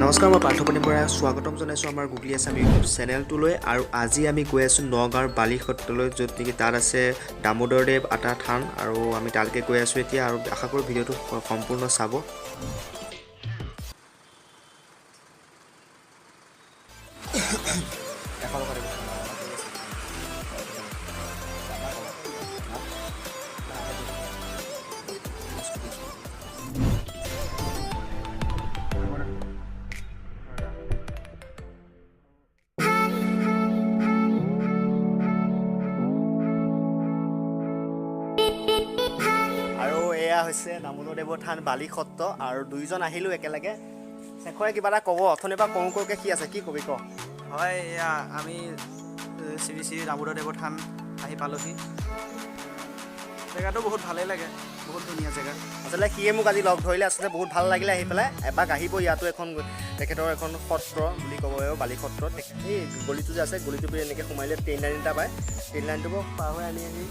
নমস্কাৰ, মই পাৰ্থপণি বৰা স্বাগতম জনাইছোঁ আমাৰ গুগলি আছাম ইউটিউব চেনেলটোলৈ। আৰু আজি আমি গৈ আছোঁ নগাঁৱৰ বালি সত্ৰলৈ, য'ত নেকি তাত আছে দামোদৰদেৱ আতা থান। আৰু আমি তালৈকে গৈ আছোঁ এতিয়া আৰু আশা কৰোঁ ভিডিঅ'টো সম্পূৰ্ণ চাব। 100 টকা দিব। আৰু এয়া হৈছে দামোদৰ দেৱৰ থান, বালি সত্ৰ। আৰু দুইজন আহিলোঁ একেলগে। শেখৰে কিবা এটা ক'ব, অথনিৰ পৰা কওঁ কওঁকে কি আছে, কি কবি ক। হয়, এয়া আমি শ্ৰী শ্ৰী দামোদৰ দেৱৰ থান আহি পালোহি। জেগাটো বহুত ভালেই লাগে, বহুত ধুনীয়া জেগা। আচলতে সিয়ে মোক আজি লগ ধৰিলে, আচলতে বহুত ভাল লাগিলে আহি পেলাই। এপাক আহিব, ইয়াতো এখন তেখেতৰ এখন সত্ৰ বুলি ক'ব লাগিব, বালি সত্ৰ। এই গলিটো যে আছে, গলিটো বুলি এনেকৈ সোমাইলে ট্ৰেইন লাইন এটা পায়। ট্ৰেইন লাইনটোৰ পৰা পাৰ হৈ আমি আহি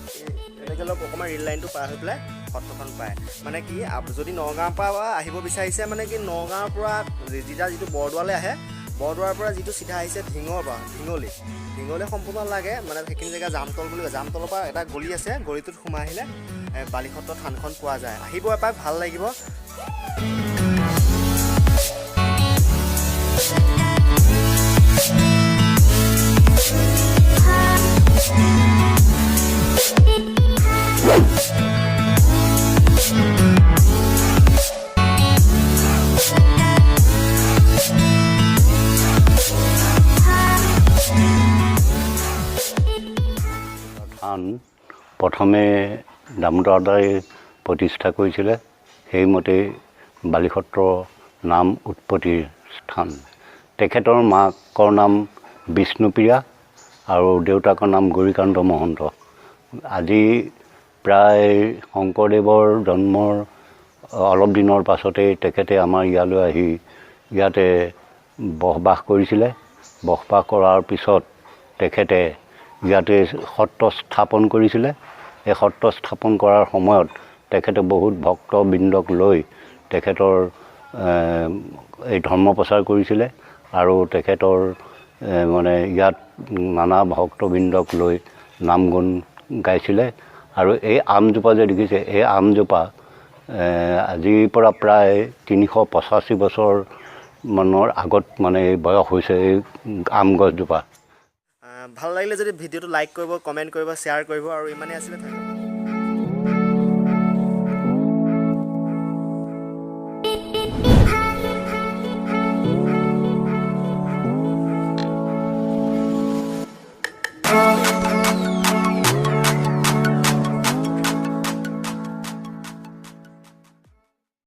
এনেকৈ অলপ অকণমান ৰেল লাইনটো পাৰ হৈ পেলাই সত্ৰখন পায়। মানে কি, যদি নগাঁৱৰ পৰা আহিব বিচাৰিছে, মানে কি, নগাঁৱৰ পৰা যেতিয়া যিটো বৰদোৱালৈ আহে, বৰদোৱাৰ পৰা যিটো চিধা আহিছে ঢিঙৰ পৰা ঢিঙলি, ঢিঙলৈ সম্পূৰ্ণ লাগে, মানে সেইখিনি জেগা জামতল বুলি কয়। জামতলৰ পৰা এটা গলি আছে, গলিটোত সোমাই আহিলে বালিসত্ৰ থানখন পোৱা যায়। আহিব এপাক, ভাল লাগিব। থান প্ৰথমে দামোদৰ দাই প্ৰতিষ্ঠা কৰিছিলে, সেইমতেই বালিসত্ৰ নাম উৎপত্তিৰ স্থান। তেখেতৰ মাকৰ নাম বিষ্ণুপ্ৰিয়া আৰু দেউতাকৰ নাম গৌৰীকান্ত মহন্ত। আজি প্ৰায় শংকৰদেৱৰ জন্মৰ অলপ দিনৰ পাছতেই তেখেতে আমাৰ ইয়ালৈ আহি ইয়াতে বসবাস কৰিছিলে। বসবাস কৰাৰ পিছত তেখেতে ইয়াতে সত্ৰ স্থাপন কৰিছিলে। এই সত্ৰ স্থাপন কৰাৰ সময়ত তেখেতে বহুত ভক্তবৃন্দক লৈ তেখেতৰ এই ধৰ্ম প্ৰচাৰ কৰিছিলে আৰু তেখেতৰ মানে ইয়াত নানা ভক্তবৃন্দক লৈ নাম গুণ গাইছিলে। আৰু এই আমজোপা যে দেখিছে, এই আমজোপা আজিৰ পৰা প্ৰায় 385 বছৰ মানৰ আগত মানে এই বয়স হৈছে এই আম গছজোপা। ভাল লাগিলে যদি ভিডিঅ'টো লাইক কৰিব, কমেণ্ট কৰিব, শ্বেয়াৰ কৰিব। আৰু ইমানেই আছিলে, ধন্যবাদ।